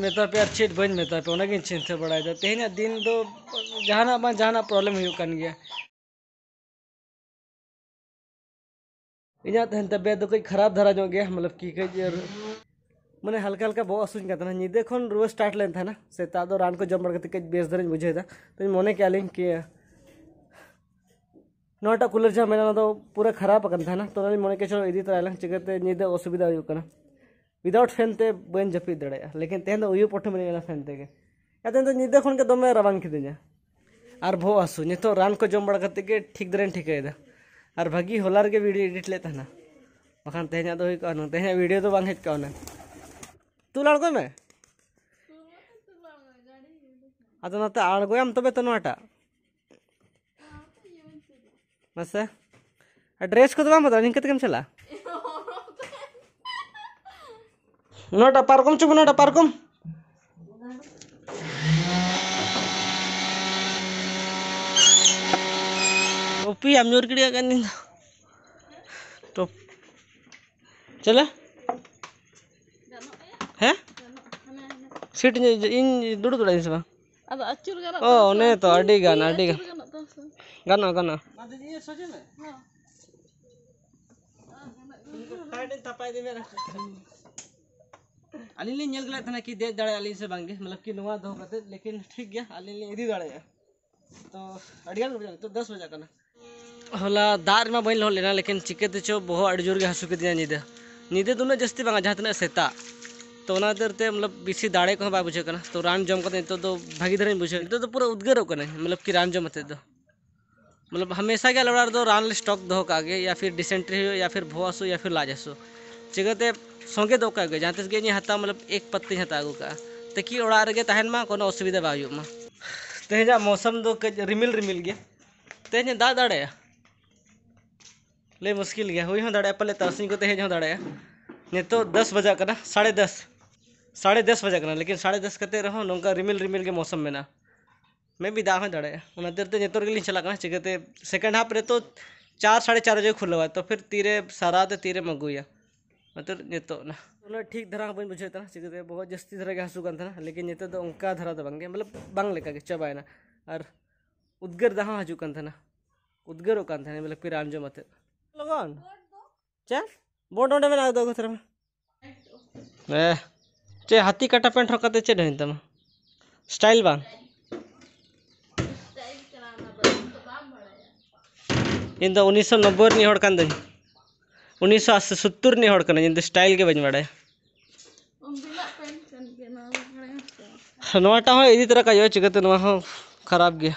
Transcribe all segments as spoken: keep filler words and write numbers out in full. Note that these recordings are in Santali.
ᱢᱮᱛᱟ ᱯᱮᱭᱟ ᱟᱨ ᱪᱮᱫ ᱵᱟᱹᱧ ᱢᱮᱛᱟ ᱯᱮᱭᱟ, ᱚᱱᱟᱜᱤᱧ ᱪᱤᱱᱛᱟᱹ ᱵᱟᱲᱟᱭᱮᱫᱟ᱾ ᱛᱮᱦᱮᱧᱟᱜ ᱫᱤᱱ ᱫᱚ ᱡᱟᱦᱟᱱᱟᱜ ᱵᱟᱝ ᱡᱟᱦᱟᱱᱟᱜ ᱯᱨᱚᱵᱞᱮᱢ ᱦᱩᱭᱩᱜ ᱠᱟᱱ ᱜᱮᱭᱟ᱾ ᱤᱧᱟᱹᱜ ᱛᱮᱦᱮᱧ ᱛᱟᱵᱤᱭᱟᱛ ᱫᱚ ᱠᱟᱹᱡ ᱠᱷᱟᱨᱟᱯ ᱫᱷᱟᱨᱟ ᱧᱚᱜ ᱜᱮᱭᱟ, ᱢᱚᱛᱞᱚᱵ ᱠᱤ ᱠᱟᱹᱡ ᱤᱭᱟᱹ, ᱢᱟᱱᱮ ᱦᱟᱞᱠᱟ ᱦᱟᱞᱠᱟ ᱵᱚᱦᱚᱜ ᱦᱟᱹᱥᱩᱧ ᱠᱟᱱ ᱛᱟᱦᱮᱱᱟ᱾ ᱧᱤᱫᱟᱹ ᱠᱷᱚᱱ ᱨᱩᱣᱟᱹ ᱥᱴᱟᱨᱴ ᱞᱮᱱ ᱛᱟᱦᱮᱱᱟ᱾ ᱥᱮᱛᱟᱜ ᱫᱚ ᱨᱟᱱ ᱠᱚ ᱡᱚᱢ ᱵᱟᱲᱟ ᱠᱟᱛᱮ ᱠᱟᱹᱡ ᱵᱮᱥ ᱫᱷᱟᱨᱟᱧ ᱵᱩᱡᱷᱟᱹᱣᱮᱫᱟ᱾ ᱛᱚᱧ ᱢᱚᱱᱮ ᱠᱮᱜᱼᱟ ᱞᱤᱧ ᱠᱤ ᱱᱚᱣᱟᱴᱟᱜ ᱠᱩᱞᱟᱨ ᱡᱟᱦᱟᱸ ᱢᱮᱱᱟᱜᱼᱟ, ᱚᱱᱟ ᱫᱚ ᱯᱩᱨᱟᱹ ᱠᱷᱟᱨᱟᱯ ᱟᱠᱟᱱ ᱛᱟᱦᱮᱱᱟ᱾ ᱛᱚ ᱚᱱᱟᱞᱤᱧ ᱢᱚᱱᱮ ᱠᱮᱫᱟ, ᱪᱚᱞᱚ ᱤᱫᱤ ᱛᱚᱨᱟᱭᱟᱞᱟᱝ, ᱪᱤᱠᱟᱹᱛᱮ ᱧᱤᱫᱟᱹ ᱚᱥᱩᱵᱤᱫᱷᱟ ᱦᱩᱭᱩᱜ ᱠᱟᱱᱟ᱾ ᱩᱭᱤᱫᱟᱣᱩᱴ ᱯᱷᱮᱱ ᱛᱮ ᱵᱟᱹᱧ ᱡᱟᱹᱯᱤᱫ ᱫᱟᱲᱮᱭᱟᱜᱼᱟ, ᱞᱮᱠᱤᱱ ᱛᱮᱦᱮᱧ ᱫᱚ ᱩᱭᱩ ᱯᱚᱴᱷᱮ ᱢᱤᱱᱟᱹᱧ ᱠᱟᱱᱟ ᱯᱷᱮᱱ ᱛᱮᱜᱮ᱾ ᱟᱨ ᱛᱮᱦᱮᱧ ᱫᱚ ᱧᱤᱫᱟᱹ ᱠᱷᱚᱱ ᱜᱮ ᱫᱚᱢᱮ ᱨᱟᱵᱟᱝ ᱠᱤᱫᱤᱧᱟ ᱟᱨ ᱵᱚᱦᱚᱜ ᱦᱟᱹᱥᱩ᱾ ᱱᱤᱛᱚᱜ ᱨᱟᱱ ᱠᱚ ᱡᱚᱢ ᱵᱟᱲᱟ ᱠᱟᱛᱮ ᱜᱮ ᱴᱷᱤᱠ ᱫᱷᱟᱨᱟᱧ ᱴᱷᱤᱠᱟᱹᱭᱮᱫᱟ᱾ ᱟᱨ ᱵᱷᱟᱹᱜᱤ ᱦᱚᱞᱟ ᱨᱮᱜᱮ ᱵᱷᱤᱰᱤᱭᱳ ᱮᱰᱤᱴ ᱞᱮᱫ ᱛᱟᱦᱮᱱᱟ, ᱵᱟᱠᱷᱟᱱ ᱛᱮᱦᱮᱧᱟᱜ ᱫᱚ ᱦᱩᱭ ᱠᱚᱜᱼᱟ ᱦᱩᱱᱟᱹᱝ᱾ ᱛᱮᱦᱮᱧᱟᱜ ᱵᱷᱤᱰᱤᱭᱳ ᱫᱚ ᱵᱟᱝ ᱦᱮᱡ ᱠᱚᱜᱼᱟ ᱦᱩᱱᱟᱹᱝ᱾ ᱛᱩᱞ ᱟᱬᱜᱚᱭ ᱢᱮ᱾ ᱟᱫᱚ ᱱᱚᱛᱮ ᱟᱬᱜᱚᱭᱟᱢ ᱛᱚᱵᱮ ᱛᱚ ᱱᱚᱣᱟᱴᱟᱜ᱾ ᱢᱟᱥᱮ, ᱟᱨ ᱰᱨᱮᱥ ᱠᱚᱫᱚ ᱵᱟᱢ ᱵᱚᱫᱚᱞᱟ, ᱱᱤᱝᱠᱟᱹ ᱛᱮᱜᱮᱢ ᱪᱟᱞᱟᱜᱼᱟ? ᱱᱚᱣᱟᱴᱟᱜ ᱯᱟᱨᱠᱚᱢ ᱪᱚ, ᱱᱚᱣᱟᱴᱟᱜ ᱯᱟᱨᱠᱚᱢ᱾ ᱴᱳᱯᱤ ᱟᱢ ᱧᱩᱨ ᱜᱤᱰᱤᱭᱟᱜ ᱠᱟᱱ ᱤᱧ ᱫᱚ᱾ ᱴᱳᱯ-, ᱪᱮᱞᱮ? ᱦᱮᱸ? ᱥᱤᱴ ᱤᱧ, ᱤᱧ ᱫᱩᱲᱩᱵ ᱫᱟᱲᱮᱭᱟᱜᱼᱟ ᱥᱮ ᱵᱟᱝ? ᱟᱫᱚ ᱟᱹᱪᱩᱨ ᱜᱟᱱᱚᱜ ᱚ, ᱛᱟᱢᱟ ᱥᱮ? ᱚᱱᱮ ᱛᱚ, ᱟᱹᱰᱤ ᱜᱟᱱ, ᱛᱤ ᱟᱹᱰᱤ ᱜᱟᱱ᱾ ᱟᱹᱪᱩᱨ ᱜᱟᱱᱚᱜ ᱛᱟᱢᱟ ᱥᱮ? ᱜᱟᱱᱚᱜᱼᱟ, ᱜᱟᱱᱚᱜᱼᱟ᱾ ᱟᱹᱞᱤᱧ ᱞᱤᱧ ᱧᱮᱞ ᱜᱮᱞᱮᱫ ᱛᱟᱦᱮᱱᱟ ᱠᱤ ᱫᱮᱡ ᱫᱟᱲᱮᱭᱟᱜᱼᱟ ᱞᱤᱧ ᱥᱮ ᱵᱟᱝᱜᱮ, ᱢᱚᱛᱞᱚᱵ ᱠᱤ ᱱᱚᱣᱟ ᱫᱚᱦᱚ ᱠᱟᱛᱮ, ᱞᱮᱠᱤᱱ ᱴᱷᱤᱠ ᱜᱮᱭᱟ, ᱟᱹᱞᱤᱧ ᱞᱤᱧ ᱤᱫᱤ ᱫᱟᱲᱮᱭᱟᱜᱼᱟ᱾ ᱛᱚ ᱟᱹᱰᱤ ᱜᱟᱱ ᱜᱮ ᱵᱩᱡᱷᱟᱹᱜᱼᱟ, ᱱᱤᱛᱚᱜ ᱫᱚᱥ ᱵᱟᱡᱟᱜ ᱠᱟᱱᱟ᱾ ᱦᱚᱞᱟ ᱫᱟᱜ ᱨᱮᱢᱟ ᱵᱟᱹᱧ ᱞᱚᱦᱚᱫ ᱞᱮᱱᱟ, ᱞᱮᱠᱤᱱ ᱪᱤᱠᱟᱹ ᱛᱮᱪᱚ ᱵᱚᱦᱚᱜ ᱟᱹᱰᱤ ᱡᱳᱨ ᱜᱮ ᱦᱟᱹᱥᱩ ᱠᱤᱫᱤᱧᱟ ᱧᱤᱫᱟᱹ᱾ ᱧᱤᱫᱟᱹ ᱫᱚ ᱩᱱᱟᱹᱜ ᱡᱟᱹᱥᱛᱤ ᱵᱟᱝᱟ, ᱡᱟᱦᱟᱸ ᱛᱤᱱᱟᱹᱜ ᱥᱮᱛᱟᱜ᱾ ᱛᱚ ᱚᱱᱟ ᱠᱷᱟᱹᱛᱤᱨ ᱛᱮ, ᱢᱚᱛᱞᱚᱵ, ᱵᱮᱥᱤ ᱫᱟᱲᱮ ᱠᱚᱦᱚᱸ ᱵᱟᱭ ᱵᱩᱡᱷᱟᱹᱜ ᱠᱟᱱᱟ᱾ ᱛᱚ ᱨᱟᱱ ᱡᱚᱢ ᱠᱟᱛᱮ ᱱᱤᱛᱚᱜ ᱫᱚ ᱵᱷᱟᱹᱜᱤ ᱫᱷᱟᱨᱟᱧ ᱵᱩᱡᱷᱟᱹᱣ, ᱱᱤᱛᱚᱜ ᱫᱚ ᱯᱩᱨᱟᱹ ᱩᱫᱽᱜᱟᱹᱨᱚᱜ ᱠᱟᱹᱱᱟᱹᱧ, ᱢᱚᱛᱞᱚᱵ ᱠᱤ ᱨᱟᱱ ᱡᱚᱢ ᱠᱟᱛᱮ ᱫᱚ᱾ ᱢᱚᱛᱞᱚᱵ ᱦᱟᱢᱮᱥᱟ ᱜᱮ ᱟᱞᱮ ᱚᱲᱟᱜ ᱨᱮᱫᱚ ᱨᱟᱱ ᱞᱮ ᱥᱴᱚᱠ ᱫᱚᱦᱚ ᱠᱟᱜ ᱜᱮ, ᱭᱟ ᱯᱷᱤᱨ ᱰᱤᱥᱮᱱᱴᱨᱤ ᱦᱩᱭᱩᱜ, ᱭᱟ ᱯᱷᱤᱨ ᱵᱚᱦᱚᱜ ᱦᱟᱹᱥᱩ, ᱭᱟ ᱯᱷᱤᱨ ᱞᱟᱡ ᱦᱟᱹᱥᱩ᱾ ᱪᱤᱠᱟᱹᱛᱮ ᱥᱚᱸᱜᱮ ᱫᱚ ᱚᱠᱟ ᱜᱮ, ᱡᱟᱦᱟᱸ ᱛᱤᱥ ᱜᱮ ᱤᱧᱤᱧ ᱦᱟᱛᱟᱣᱟ, ᱢᱚᱛᱞᱚᱵ ᱮᱠ ᱯᱟᱛᱤᱧ ᱦᱟᱛᱟᱣ ᱟᱹᱜᱩ ᱠᱟᱜᱼᱟ, ᱛᱟᱠᱤ ᱚᱲᱟᱜ ᱨᱮᱜᱮ ᱛᱟᱦᱮᱱ ᱢᱟ, ᱠᱳᱱᱳ ᱚᱥᱩᱵᱤᱫᱷᱟ ᱵᱟᱭ ᱦᱩᱭᱩᱜ ᱢᱟ᱾ ᱛᱮᱦᱮᱧᱟᱜ ᱢᱳᱥᱚᱢ ᱫᱚ ᱠᱟᱹᱡ ᱨᱤᱢᱤᱞ ᱨᱤᱢᱤᱞ ᱜᱮᱭᱟ᱾ ᱛᱮᱦᱮᱧ ᱫᱟᱜ ᱫᱟᱲᱮᱭᱟᱜᱼᱟ, ᱞᱟᱹᱭ ᱢᱩᱥᱠᱤᱞ ᱜᱮᱭᱟ᱾ ᱦᱩᱭ ᱦᱚᱸ ᱫᱟᱲᱮᱭᱟᱜᱼᱟ ᱯᱟᱞᱮ, ᱛᱟᱨᱟᱥᱤᱧ ᱠᱚᱛᱮ ᱦᱮᱡ ᱦᱚᱸ ᱫᱟᱲᱮᱭᱟᱜᱼᱟ᱾ ᱱᱤᱛᱚᱜ ᱫᱚᱥ ᱵᱟᱡᱟᱜ ᱠᱟᱱᱟ, ᱥᱟᱲᱮ ᱫᱚᱥ, ᱥᱟᱲᱮ ᱫᱚᱥ ᱵᱟᱡᱟᱜ ᱠᱟᱱᱟ, ᱞᱮᱠᱤᱱ ᱥᱟᱲᱮ ᱫᱚᱥ ᱠᱟᱛᱮ ᱨᱮᱦᱚᱸ ᱱᱚᱝᱠᱟ ᱨᱤᱢᱤᱞ ᱨᱤᱢᱤᱞ ᱜᱮ ᱢᱳᱥᱚᱢ ᱢᱮᱱᱟᱜᱼᱟ᱾ ᱢᱮ ᱵᱤ ᱫᱟᱜ ᱦᱚᱸᱭ ᱫᱟᱲᱮᱭᱟᱜᱼᱟ᱾ ᱚᱱᱟ ᱠᱷᱟᱹᱛᱤᱨ ᱛᱮ ᱱᱤᱛᱚᱜ ᱨᱮᱜᱮᱞᱤᱧ ᱪᱟᱞᱟᱜ ᱠᱟᱱᱟ᱾ ᱪᱤᱠᱟᱹᱛᱮ ᱥᱮᱠᱮᱱᱰ ᱦᱟᱯ ᱨᱮ ᱛᱚ ᱪᱟᱨ, ᱥᱟᱲᱮ ᱪᱟᱨ ᱵᱟᱡᱮ ᱠᱷᱩᱞᱟᱹᱣᱟ, ᱛᱚ ᱯᱷᱤᱨ ᱛᱤᱨᱮ ᱥᱟᱨᱟ ᱛᱮ ᱛᱤᱨᱮᱢ ᱟᱹᱜᱩᱭᱟ? ᱚᱱᱟᱛᱮ ᱱᱤᱛᱚᱜ ᱱᱟ ᱩᱱᱟᱹᱜ ᱴᱷᱤᱠ ᱫᱷᱟᱨᱟ ᱦᱚᱸ ᱵᱟᱹᱧ ᱵᱩᱡᱷᱟᱹᱣᱮᱫ ᱛᱟᱦᱮᱱᱟ, ᱪᱤᱠᱟᱹᱛᱮ ᱵᱚᱦᱚᱜ ᱡᱟᱹᱥᱛᱤ ᱫᱷᱟᱨᱟ ᱜᱮ ᱦᱟᱹᱥᱩ ᱠᱟᱱ ᱛᱟᱦᱮᱱᱟ, ᱞᱮᱠᱤᱱ ᱱᱤᱛᱚᱜ ᱫᱚ ᱚᱱᱠᱟ ᱫᱷᱟᱨᱟ ᱫᱚ ᱵᱟᱝᱜᱮ, ᱢᱚᱛᱞᱚᱵ ᱵᱟᱝ ᱞᱮᱠᱟᱜᱮ ᱪᱟᱵᱟᱭᱮᱱᱟ᱾ ᱟᱨ ᱩᱫᱽᱜᱟᱹᱨ ᱫᱟᱜ ᱦᱚᱸ ᱦᱤᱡᱩᱜ ᱠᱟᱱ ᱛᱟᱦᱮᱱᱟ, ᱩᱫᱽᱜᱟᱹᱨᱚᱜ ᱠᱟᱱ ᱛᱟᱦᱮᱱᱟ, ᱢᱚᱛᱞᱚᱵ ᱯᱩᱨᱟᱹ ᱟᱸᱡᱚᱢ ᱟᱛᱮᱫ᱾ ᱞᱚᱜᱚᱱ ᱪᱮᱫ ᱵᱳᱨᱰ ᱚᱸᱰᱮ ᱢᱮᱱᱟᱜᱼᱟ, ᱟᱹᱜᱩ ᱛᱚᱨᱟᱭ ᱢᱮ᱾ ᱮ, ᱪᱮᱫ ᱦᱟᱹᱛᱤ ᱠᱟᱴᱟ ᱯᱮᱱᱴ ᱦᱚᱨᱚᱜ ᱠᱟᱛᱮ ᱪᱮᱫ ᱦᱩᱭᱮᱱ ᱛᱟᱢᱟ? ᱥᱴᱟᱭᱤᱞ ᱵᱟᱝ? ᱤᱧ ᱫᱚ ᱩᱱᱤᱥᱥᱚ ᱱᱚᱵᱵᱳᱭ ᱨᱤᱱᱤᱡ ᱦᱚᱲ ᱠᱟᱱ ᱫᱟᱹᱧ, ᱩᱱᱤᱥᱥᱚ ᱟᱥᱤ ᱥᱚᱛᱛᱚᱨ ᱨᱤᱱᱤᱡ ᱦᱚᱲ ᱠᱟᱱᱟᱹᱧ, ᱤᱧ ᱫᱚ ᱥᱴᱟᱭᱤᱞ ᱜᱮ ᱵᱟᱹᱧ ᱵᱟᱲᱟᱭᱟ᱾ ᱩᱱᱫᱤᱱᱟᱜ ᱯᱮᱱᱴ ᱠᱟᱱ ᱜᱮᱭᱟ, ᱱᱚᱣᱟ ᱫᱚ ᱵᱟᱲᱟᱭᱟᱢ ᱥᱮ? ᱱᱚᱣᱟᱴᱟᱜ ᱦᱚᱸ ᱤᱫᱤ ᱛᱚᱨᱟ ᱠᱟᱜ ᱦᱩᱭᱩᱜᱼᱟ, ᱪᱤᱠᱟᱹᱛᱮ ᱱᱚᱣᱟ ᱦᱚᱸ ᱠᱷᱟᱨᱟᱯ ᱜᱮᱭᱟ᱾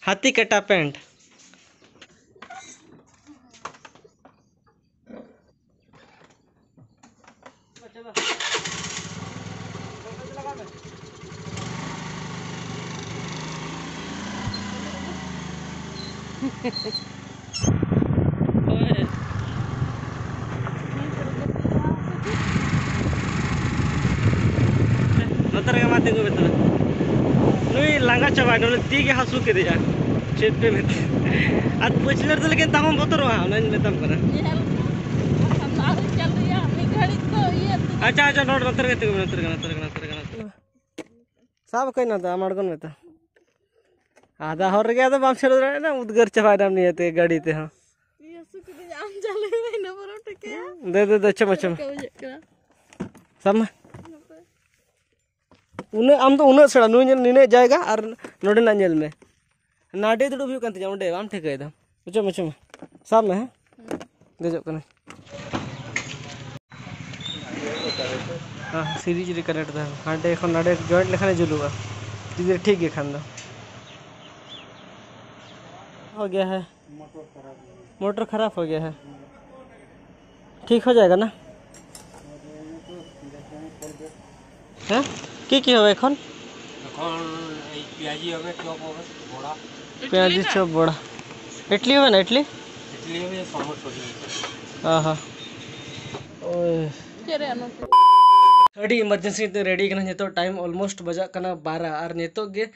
ᱦᱟᱹᱛᱤ ᱠᱟᱴᱟ ᱯᱮᱱᱴ᱾ ᱱᱚᱛᱮ ᱨᱮᱜᱮ ᱢᱟ ᱛᱤᱸᱜᱩ ᱢᱮ ᱛᱚᱵᱮ᱾ ᱱᱩᱭ ᱞᱟᱸᱜᱟ ᱪᱟᱵᱟᱭᱮᱱᱟ, ᱩᱱᱤ ᱛᱤ ᱜᱮ ᱦᱟᱹᱥᱩ ᱠᱮᱫᱮᱭᱟ᱾ ᱪᱮᱫ ᱯᱮ ᱢᱮᱛᱟᱭᱟ? ᱟᱨ ᱯᱟᱹᱪᱷᱞᱟᱹ ᱨᱮᱫᱚ ᱞᱮᱠᱤᱱ ᱛᱟᱢᱟᱢ ᱵᱚᱛᱚᱨᱚᱜᱼᱟ, ᱚᱱᱟᱧ ᱢᱮᱛᱟᱢ ᱠᱟᱱᱟ᱾ ᱧᱮᱞ ᱢᱮ, ᱵᱟᱠᱷᱟᱱ ᱫᱚ ᱟᱹᱣᱨᱤ ᱪᱟᱹᱞᱩᱭᱟ, ᱢᱤᱫ ᱜᱷᱟᱹᱲᱤᱡ ᱫᱚ ᱤᱭᱟᱹ ᱛᱮᱜᱮ᱾ ᱟᱪᱪᱷᱟ, ᱟᱪᱪᱷᱟ, ᱱᱚᱰᱮ ᱱᱚᱛᱮ ᱨᱮᱜᱮ ᱛᱤᱸᱜᱩ ᱢᱮ, ᱱᱚᱛᱮ ᱨᱮᱜᱮ, ᱱᱚᱛᱮ ᱨᱮᱜᱮ, ᱱᱚᱛᱮ ᱨᱮᱜᱮ, ᱱᱚᱛᱮ ᱨᱮᱜᱮ᱾ ᱥᱟᱵ ᱟᱠᱟᱫ ᱱᱟ ᱫᱚ, ᱟᱢ ᱟᱬᱜᱚᱱ ᱢᱮ ᱛᱚ᱾ ᱟᱫᱷᱟ ᱦᱚᱨ ᱨᱮᱜᱮ ᱟᱫᱚ ᱵᱟᱢ ᱥᱮᱱ ᱫᱟᱲᱮᱭᱟᱜᱼᱟ, ᱩᱫᱽᱜᱟᱹᱨ ᱪᱟᱵᱟᱭᱮᱱᱟᱢ ᱱᱤᱭᱟᱹᱛᱮ ᱜᱟᱹᱰᱤ ᱛᱮᱦᱚᱸ᱾ ᱛᱤ ᱦᱟᱹᱥᱩ ᱠᱤᱫᱤᱧᱟ, ᱟᱢ ᱪᱟᱹᱞᱩᱭ ᱢᱮ, ᱤᱱᱟᱹ ᱵᱚᱨᱚᱝ ᱴᱷᱤᱠᱟᱹᱭᱟ᱾ ᱫᱮ, ᱫᱮ, ᱫᱮ, ᱪᱚ ᱢᱟ, ᱪᱚ ᱢᱟ᱾ ᱪᱮᱫ ᱞᱮᱠᱟ ᱵᱩᱡᱷᱟᱹᱜ ᱠᱟᱱᱟ? ᱥᱟᱵ ᱢᱮ᱾ ᱦᱟᱯᱮ᱾ ᱩᱱᱟᱹᱜ, ᱟᱢ ᱫᱚ ᱩᱱᱟᱹᱜ ᱥᱮᱬᱟ, ᱱᱩᱭ ᱧᱮᱞ, ᱱᱤᱱᱟᱹᱜ ᱡᱟᱭᱜᱟ ᱟᱨ ᱱᱚᱰᱮᱱᱟᱜ ᱧᱮᱞ ᱢᱮ᱾ ᱱᱟᱰᱮ ᱫᱩᱲᱩᱵ ᱦᱩᱭᱩᱜ ᱠᱟᱱ ᱛᱤᱧᱟ ᱚᱸᱰᱮ, ᱵᱟᱢ ᱴᱷᱤᱠᱟᱹᱭᱮᱫᱟ᱾ ᱚᱪᱚᱜ ᱢᱮ, ᱚᱪᱚᱜ ᱢᱮ᱾ ᱥᱟᱵ ᱢᱮ, ᱦᱮᱸ? ᱫᱮᱡᱚᱜ ᱠᱟᱹᱱᱟᱹᱧ᱾ ᱦᱮᱸ, ᱥᱤᱨᱤᱡᱽ ᱨᱮ ᱠᱟᱱᱮᱠᱴ ᱫᱟ᱾ ᱦᱟᱸᱰᱮ ᱠᱷᱚᱱ ᱱᱟᱰᱮ ᱡᱚᱭᱮᱱᱴ ᱞᱮᱠᱷᱟᱱᱮ ᱡᱩᱞᱩᱜᱼᱟ, ᱡᱩᱫᱤ ᱴᱷᱤᱠ ᱜᱮ ᱠᱷᱟᱱ ᱫᱚ᱾ ᱦᱳ ᱜᱮᱭᱟ ᱦᱮᱸ᱾ मोटर खराब हो गया है, ठीक हो जाएगा ना? হ্যাঁ, কি কি হবে এখন? এখন এই পেঁয়াজি হবে, চপ হবে, বড়া। পেঁয়াজি চপ, বড়া। ইডলি হবে না, ইডলি? ইডলি হবে, সম্বর চটনি হবে। ᱚ ᱦᱚᱸ᱾ ᱳᱭ᱾ ᱪᱮᱫ ᱨᱮᱭᱟᱜ ᱱᱚᱛᱮ? ᱟᱹᱰᱤ ᱮᱢᱟᱨᱡᱮᱱᱥᱤ ᱛᱮ ᱨᱮᱰᱤ ᱠᱟᱱᱟ ᱱᱤᱛᱚᱜ, ᱴᱟᱭᱤᱢ ᱚᱞᱢᱳᱥᱴ ᱵᱟᱡᱟᱜ ᱠᱟᱱᱟ ᱵᱟᱨᱚ, ᱟᱨ ᱱᱤᱛᱚᱜ ᱜᱮ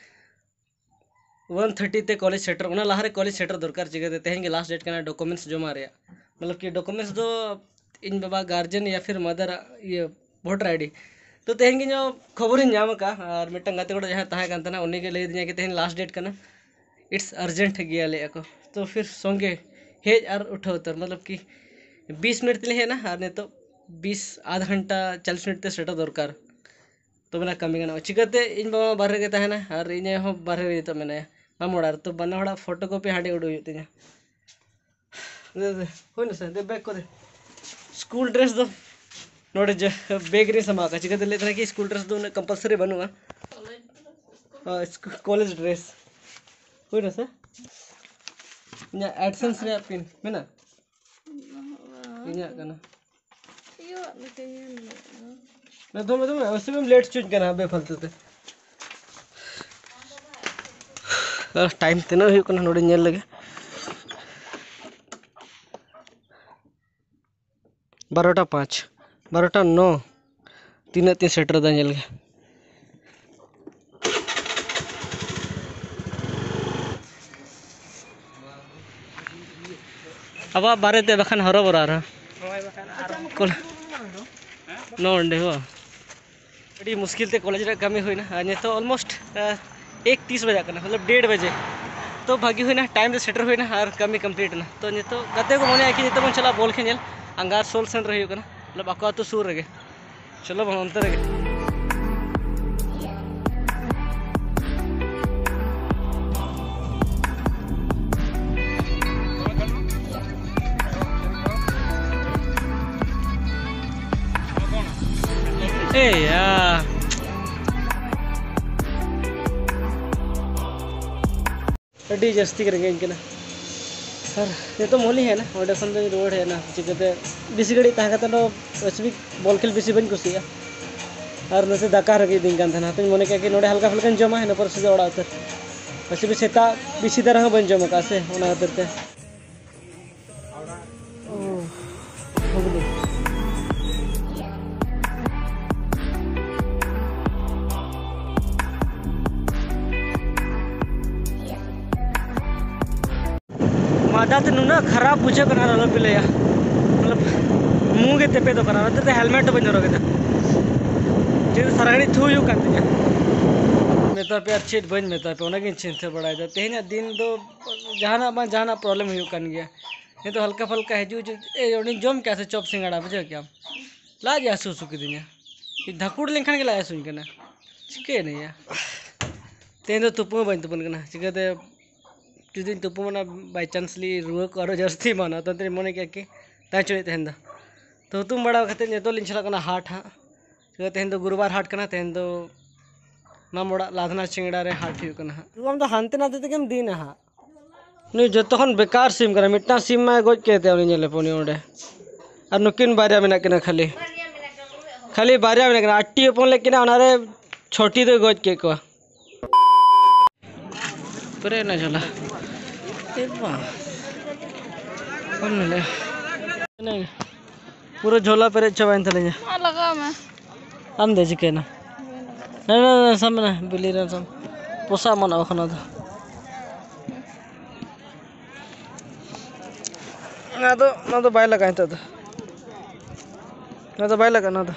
ᱚᱣᱟᱱ ᱛᱷᱟᱨᱴᱤ ᱛᱮ ᱠᱚᱞᱮᱡᱽ ᱥᱮᱴᱮᱨ, ᱚᱱᱟ ᱞᱟᱦᱟᱨᱮ ᱠᱚᱞᱮᱡᱽ ᱥᱮᱴᱮᱨ ᱫᱚᱨᱠᱟᱨ᱾ ᱪᱤᱠᱟᱹᱛᱮ ᱛᱮᱦᱮᱧ ᱜᱮ ᱞᱟᱥᱴ ᱰᱮᱴ ᱠᱟᱱᱟ ᱰᱚᱠᱩᱢᱮᱱᱴᱥ ᱡᱚᱢᱟ ᱨᱮᱭᱟᱜ, ᱢᱚᱛᱞᱚᱵ ᱠᱤ ᱰᱚᱠᱩᱢᱮᱱᱴᱥ ᱫᱚ ᱤᱧ ᱵᱟᱵᱟ ᱜᱟᱨᱡᱮᱱ ᱭᱟ ᱯᱷᱤᱨ ᱢᱟᱫᱟᱨ ᱤᱭᱟᱹ ᱵᱷᱳᱴᱟᱨ ᱟᱭᱰᱤ᱾ ᱛᱚ ᱛᱮᱦᱮᱧ ᱜᱮ ᱤᱧᱟᱹᱜ ᱠᱷᱚᱵᱚᱨᱤᱧ ᱧᱟᱢ ᱟᱠᱟᱫᱼᱟ, ᱟᱨ ᱢᱤᱫᱴᱟᱝ ᱜᱟᱛᱮ ᱠᱚᱲᱟ ᱡᱟᱦᱟᱸᱭ ᱛᱟᱦᱮᱸ ᱠᱟᱱ ᱛᱟᱦᱮᱱᱟ, ᱩᱱᱤ ᱜᱮ ᱞᱟᱹᱭ ᱟᱹᱫᱤᱧᱟ ᱠᱤ ᱛᱮᱦᱮᱧ ᱞᱟᱥᱴ ᱰᱮᱴ ᱠᱟᱱᱟ, ᱤᱴᱥ ᱟᱨᱡᱮᱱᱴ ᱜᱮᱭᱟ ᱞᱟᱹᱭ ᱟᱠᱚ᱾ ᱛᱚ ᱯᱷᱤᱨ ᱥᱚᱸᱜᱮ ᱦᱮᱡ ᱟᱨ ᱩᱴᱷᱟᱹᱣ ᱩᱛᱟᱹᱨ, ᱢᱚᱛᱞᱚᱵ ᱠᱤ ᱵᱤᱥ ᱢᱤᱱᱤᱴ ᱛᱮᱞᱤᱧ ᱦᱮᱡ ᱮᱱᱟ, ᱟᱨ ᱱᱤᱛᱚᱜ ᱵᱤᱥ ᱟᱫᱷ ᱜᱷᱚᱱᱴᱟ ᱪᱚᱞᱞᱤᱥ ᱢᱤᱱᱤᱴ ᱛᱮ ᱥᱮᱴᱮᱨ ᱫᱚᱨᱠᱟᱨ, ᱛᱚᱵᱮ ᱱᱟ ᱠᱟᱹᱢᱤ ᱜᱟᱱᱚᱜᱼᱟ᱾ ᱪᱤᱠᱟᱹᱛᱮ ᱤᱧ ᱵᱟᱵᱟ ᱵᱟᱨᱦᱮ ᱨᱮᱜᱮ ᱛᱟᱦᱮᱱᱟ ᱟᱨ ᱤᱧ ᱟᱭᱳ ᱦᱚᱸ ᱵᱟᱨᱦᱮ ᱨᱮ ᱱᱤᱛᱚᱜ ᱢᱮᱱᱟᱭᱟ ᱢᱟᱢᱚ ᱚᱲᱟᱜ ᱨᱮ, ᱛᱚ ᱵᱟᱱᱟ ᱦᱚᱲᱟᱜ ᱯᱷᱳᱴᱳ ᱠᱚᱯᱤ ᱦᱟᱸᱰᱮ ᱩᱰᱩᱠ ᱦᱩᱭᱩᱜ ᱛᱤᱧᱟ᱾ ᱫᱮ, ᱫᱮ, ᱦᱩᱭᱱᱟ ᱥᱮ? ᱫᱮ, ᱵᱮᱜᱽ ᱠᱚ ᱫᱮ᱾ ᱥᱠᱩᱞ ᱰᱨᱮᱥ ᱫᱚ ᱱᱚᱰᱮ ᱡᱮ ᱵᱮᱜᱽ ᱨᱮ ᱥᱟᱢᱵᱟᱣ ᱠᱟᱜᱼᱟ᱾ ᱪᱤᱠᱟᱹᱛᱮ ᱞᱟᱹᱭ ᱛᱟᱦᱮᱱᱟ ᱠᱤ ᱥᱠᱩᱞ ᱰᱨᱮᱥ ᱫᱚ ᱩᱱᱟᱹᱜ ᱠᱚᱢᱯᱟᱞᱥᱟᱨᱤ ᱵᱟᱹᱱᱩᱜᱼᱟ᱾ ᱦᱳᱭ, ᱥᱠᱩ-, ᱠᱚᱞᱮᱡᱽ ᱰᱨᱮᱥ᱾ ᱦᱩᱭᱱᱟ ᱥᱮ? ᱤᱧᱟᱹᱜ ᱮᱰᱥᱮᱱᱥ ᱨᱮᱭᱟᱜ ᱯᱤᱱ ᱢᱮᱱᱟᱜᱼᱟ? ᱤᱧᱟᱹᱜ ᱠᱟᱱᱟ᱾ ᱤᱭᱟᱹᱣᱟᱜ ᱞᱮᱠᱟ ᱧᱮᱞ ᱢᱮ᱾ ᱮᱠᱫᱚᱢ, ᱮᱠᱫᱚᱢ, ᱚᱵᱚᱥᱥᱳᱭ ᱮᱢ ᱞᱮᱴ ᱦᱚᱪᱚᱧ ᱠᱟᱱᱟ ᱵᱮᱯᱷᱟᱞᱛᱩ ᱛᱮ᱾ ᱟᱨ ᱴᱟᱭᱤᱢ ᱛᱤᱱᱟᱹᱜ ᱦᱩᱭᱩᱜ ᱠᱟᱱᱟ ᱱᱚᱰᱮ ᱧᱮᱞ ᱞᱮᱜᱮ᱾ ᱵᱟᱨᱚᱴᱟ ᱯᱟᱸᱪ, ᱵᱟᱨᱚᱴᱟ ᱱᱚ, ᱛᱤᱱᱟᱹᱜ ᱛᱤᱧ ᱥᱮᱴᱮᱨ ᱮᱫᱟ ᱧᱮᱞ ᱜᱮ᱾ ᱟᱵᱚᱣᱟᱜ ᱵᱟᱨᱮᱛᱮ ᱵᱟᱠᱷᱟᱱ ᱦᱚᱨᱚᱵᱚᱨᱚ ᱟᱨᱦᱚᱸ᱾ ᱠᱚᱞ-, ᱱᱚᱰᱮ ᱦᱚᱸ᱾ ᱟᱹᱰᱤ ᱢᱩᱥᱠᱤᱞ ᱛᱮ ᱠᱚᱞᱮᱡᱽ ᱨᱮᱭᱟᱜ ᱠᱟᱹᱢᱤ ᱦᱩᱭᱱᱟ, ᱟᱨ ᱱᱤᱛᱚᱜ ᱚᱞᱢᱳᱥᱴ ᱮᱠ ᱛᱤᱥ ᱵᱟᱡᱟᱜ ᱠᱟᱱᱟ, ᱢᱚᱛᱞᱚᱵ ᱰᱮᱲ ᱵᱟᱡᱮ᱾ ᱛᱚ ᱵᱷᱟᱹᱜᱤ ᱦᱩᱭᱱᱟ, ᱴᱟᱭᱤᱢ ᱨᱮ ᱥᱮᱴᱮᱨ ᱦᱩᱭᱱᱟ ᱟᱨ ᱠᱟᱹᱢᱤ ᱠᱚᱢᱯᱞᱤᱴ ᱮᱱᱟ᱾ ᱛᱚ ᱱᱤᱛᱚᱜ ᱜᱟᱛᱮ ᱠᱚ ᱢᱚᱱᱮᱭᱟ ᱠᱤ ᱱᱤᱛᱚᱜ ᱵᱚᱱ ᱪᱟᱞᱟᱜᱼᱟ ᱵᱚᱞ ᱠᱷᱮᱞ ᱧᱮᱞ, ᱟᱝᱜᱟᱨ ᱥᱳᱞ ᱥᱮᱱ ᱨᱮ ᱦᱩᱭᱩᱜ ᱠᱟᱱᱟ, ᱢᱚᱛᱞᱚᱵ ᱟᱠᱚ ᱟᱹᱛᱩ ᱥᱩᱨ ᱨᱮᱜᱮ᱾ ᱪᱚᱞᱚ ᱵᱚᱱ ᱚᱱᱛᱮ ᱨᱮᱜᱮ᱾ ᱮᱭᱟ᱾ ᱟᱹᱰᱤ ᱡᱟᱹᱥᱛᱤ ᱜᱮ ᱨᱮᱸᱜᱮᱡ ᱠᱟᱱᱟ᱾ ᱟᱨ ᱱᱤᱛᱚᱜ ᱢᱚᱞᱤᱧ ᱦᱮᱡ ᱮᱱᱟ, ᱚᱸᱰᱮ ᱠᱷᱚᱱ ᱫᱚᱧ ᱨᱩᱣᱟᱹᱲ ᱦᱮᱡ ᱮᱱᱟ᱾ ᱪᱤᱠᱟᱹᱛᱮ ᱵᱮᱥᱤ ᱜᱷᱟᱹᱲᱤᱡ ᱛᱟᱦᱮᱸ ᱠᱟᱛᱮ ᱫᱚ ᱵᱚᱞ ᱠᱷᱮᱞ ᱵᱮᱥᱤ ᱵᱟᱹᱧ ᱠᱩᱥᱤᱭᱟᱜᱼᱟ᱾ ᱟᱨ ᱱᱚᱛᱮ ᱫᱟᱠᱟ ᱨᱮᱸᱜᱮᱡ ᱤᱫᱤᱧ ᱠᱟᱱ ᱛᱟᱦᱮᱱᱟ, ᱛᱚᱧ ᱢᱚᱱᱮ ᱠᱮᱫ ᱠᱤ ᱱᱚᱰᱮ ᱦᱟᱞᱠᱟ ᱯᱷᱩᱞᱠᱟᱧ ᱡᱚᱢᱟ, ᱤᱱᱟᱹ ᱯᱚᱨ ᱥᱤᱫᱷᱟᱹ ᱚᱲᱟᱜ ᱩᱛᱟᱹᱨ᱾ ᱵᱮᱥᱤ ᱥᱮᱛᱟᱜ ᱵᱮᱥᱤ ᱫᱷᱟᱨᱟ ᱦᱚᱸ ᱵᱟᱹᱧ ᱡᱚᱢ ᱟᱠᱟᱫᱼᱟ ᱥᱮ, ᱚᱱᱟ ᱠᱷᱟᱹᱛᱤᱨ ᱛᱮ᱾ ᱳ, ᱦᱩᱜᱽᱞᱤ᱾ ᱢᱟᱫᱟ ᱛᱮ ᱱᱩᱱᱟᱹᱜ ᱠᱷᱟᱨᱟᱯ ᱵᱩᱡᱷᱟᱹᱜ ᱠᱟᱱᱟ, ᱟᱨ ᱟᱞᱚᱯᱮ ᱞᱟᱹᱭᱟ᱾ ᱢᱚᱛᱞᱚᱵ, ᱢᱩ ᱜᱮ ᱛᱮᱯᱮᱫᱚᱜ ᱠᱟᱱᱟ, ᱚᱱᱟᱛᱮ ᱦᱮᱞᱢᱮᱴ ᱦᱚᱸ ᱵᱟᱹᱧ ᱦᱚᱨᱚᱜ ᱮᱫᱟ᱾ ᱪᱮᱫ ᱥᱟᱨᱟ ᱜᱷᱟᱹᱲᱤᱡ ᱛᱷᱩ ᱦᱩᱭᱩᱜ ᱠᱟᱱ ᱛᱤᱧᱟ᱾ ᱢᱮᱛᱟ ᱯᱮ ᱟᱨ ᱪᱮᱫ ᱵᱟᱹᱧ ᱢᱮᱛᱟ ᱯᱮ, ᱚᱱᱟᱜᱤᱧ ᱪᱤᱱᱛᱟᱹ ᱵᱟᱲᱟᱭᱮᱫᱟ᱾ ᱛᱮᱦᱮᱧᱟᱜ ᱫᱤᱱ ᱫᱚ ᱡᱟᱦᱟᱱᱟᱜ ᱵᱟᱝ ᱡᱟᱦᱟᱱᱟᱜ ᱯᱨᱚᱵᱞᱮᱢ ᱦᱩᱭᱩᱜ ᱠᱟᱱ ᱜᱮᱭᱟ᱾ ᱱᱤᱛᱚᱜ ᱦᱟᱞᱠᱟ ᱯᱷᱟᱞᱠᱟ ᱦᱤᱡᱩᱜ ᱦᱤᱡᱩᱜ, ᱮ, ᱚᱸᱰᱮᱧ ᱡᱚᱢ ᱠᱮᱜᱼᱟ ᱥᱮ ᱪᱚᱯ ᱥᱤᱸᱜᱟᱲᱟ, ᱵᱩᱡᱷᱟᱹᱣ ᱠᱮᱜᱼᱟᱢ? ᱞᱟᱡ ᱜᱮ ᱦᱟᱹᱥᱩ ᱦᱟᱹᱥᱩ ᱠᱤᱫᱤᱧᱟ᱾ ᱫᱷᱟᱹᱠᱩᱲ ᱞᱮᱱᱠᱷᱟᱱ ᱜᱮ ᱞᱟᱡ ᱦᱟᱹᱥᱩᱧ ᱠᱟᱱᱟ᱾ ᱪᱤᱠᱟᱹᱭᱮᱱᱟ ᱭᱟ? ᱛᱮᱦᱮᱧ ᱫᱚ ᱛᱩᱯᱩ ᱦᱚᱸ ᱵᱟᱹᱧ ᱛᱩᱯᱩᱱ ᱠᱟᱱᱟ᱾ ᱪᱤᱠᱟᱹᱛᱮ ᱡᱩᱫᱤᱧ ᱛᱩᱯᱩᱱᱟ, by chance ᱞᱤ ᱨᱩᱣᱟᱹ ᱠᱚ ᱟᱨᱚ ᱡᱟᱹᱥᱛᱤ ᱮᱢᱟᱱᱟ, ᱛᱚ ᱛᱮᱧ ᱢᱚᱱᱮ ᱠᱮᱜᱼᱟ ᱠᱤ ᱛᱟᱦᱮᱸ ᱦᱚᱪᱚᱭ ᱛᱮᱦᱮᱧ ᱫᱚ᱾ ᱛᱚ ᱦᱩᱛᱩᱢ ᱵᱟᱲᱟ ᱠᱟᱛᱮ ᱱᱤᱛᱚᱜ ᱞᱤᱧ ᱪᱟᱞᱟᱜ ᱠᱟᱱᱟ ᱦᱟᱴ ᱦᱟᱸᱜ᱾ ᱪᱤᱠᱟᱹ ᱛᱮᱦᱮᱧ ᱫᱚ ᱜᱩᱨᱩᱵᱟᱨ ᱦᱟᱴ ᱠᱟᱱᱟ, ᱛᱮᱦᱮᱧ ᱫᱚ ᱢᱟᱢ ᱚᱲᱟᱜ ᱞᱟᱫᱷᱱᱟ ᱪᱤᱝᱲᱟ ᱨᱮ ᱦᱟᱴ ᱦᱩᱭᱩᱜ ᱠᱟᱱᱟ ᱦᱟᱸᱜ᱾ ᱟᱢ ᱫᱚ ᱦᱟᱱᱛᱮ ᱱᱟᱛᱮ ᱛᱮᱜᱮᱢ ᱫᱤᱱᱟ ᱦᱟᱸᱜ᱾ ᱱᱩᱭ ᱡᱚᱛᱚ ᱠᱷᱚᱱ ᱵᱮᱠᱟᱨ ᱥᱤᱢ ᱠᱟᱱᱟ, ᱢᱤᱫᱴᱟᱝ ᱥᱤᱢ ᱢᱟᱭ ᱜᱚᱡ ᱠᱮᱫ ᱛᱟᱭᱟ, ᱩᱱᱤ ᱧᱮᱞᱮ ᱯᱮ ᱩᱱᱤ ᱚᱸᱰᱮ᱾ ᱟᱨ ᱱᱩᱠᱤᱱ ᱵᱟᱨᱭᱟ ᱢᱮᱱᱟᱜ ᱠᱤᱱᱟ ᱠᱷᱟᱹᱞᱤ, ᱠᱷᱟᱹᱞᱤ ᱵᱟᱨᱭᱟ ᱢᱮᱱᱟᱜ ᱠᱤᱱᱟ, ᱟᱴᱴᱤ ᱦᱚᱯᱚᱱ ᱞᱮᱫ ᱠᱤᱱᱟ, ᱚᱱᱟᱨᱮ ᱪᱷᱚᱴᱤ ᱫᱚᱭ ᱜᱚᱡ ᱠᱮᱫ ᱠᱚᱣᱟ᱾ ᱯᱮᱨᱮᱡ ᱮᱱᱟ ᱡᱷᱚᱞᱟ᱾ ᱮ ᱵᱟ᱾ ᱵᱟᱢ ᱧᱮᱞᱮᱜᱼᱟ? ᱯᱩᱨᱟᱹ ᱡᱷᱚᱞᱟ ᱯᱮᱨᱮᱡ ᱪᱟᱵᱟᱭᱮᱱ ᱛᱟᱹᱞᱤᱧᱟ᱾ ᱟᱨ ᱞᱟᱜᱟᱣ ᱢᱮ᱾ ᱟᱢ ᱫᱚ ᱪᱤᱠᱟᱹᱭᱮᱱᱟ? ᱱᱟ, ᱱᱟ, ᱱᱟ, ᱥᱟᱵ ᱢᱮ ᱱᱟ, ᱵᱤᱞᱤ ᱨᱮ ᱥᱟᱵ᱾ ᱯᱚᱥᱟᱜ ᱮᱢᱟᱱᱚᱜᱼᱟ ᱵᱟᱠᱷᱟᱱ ᱚᱱᱟ ᱫᱚ᱾ ᱚᱱᱟ ᱫᱚ, ᱚᱱᱟ ᱫᱚ ᱵᱟᱭ ᱞᱟᱜᱟᱜᱼᱟ ᱱᱤᱛᱚᱜ ᱫᱚ᱾ ᱚᱱᱟ ᱫᱚ ᱵᱟᱭ ᱞᱟᱜᱟᱜᱼᱟ, ᱚᱱᱟ ᱫᱚ᱾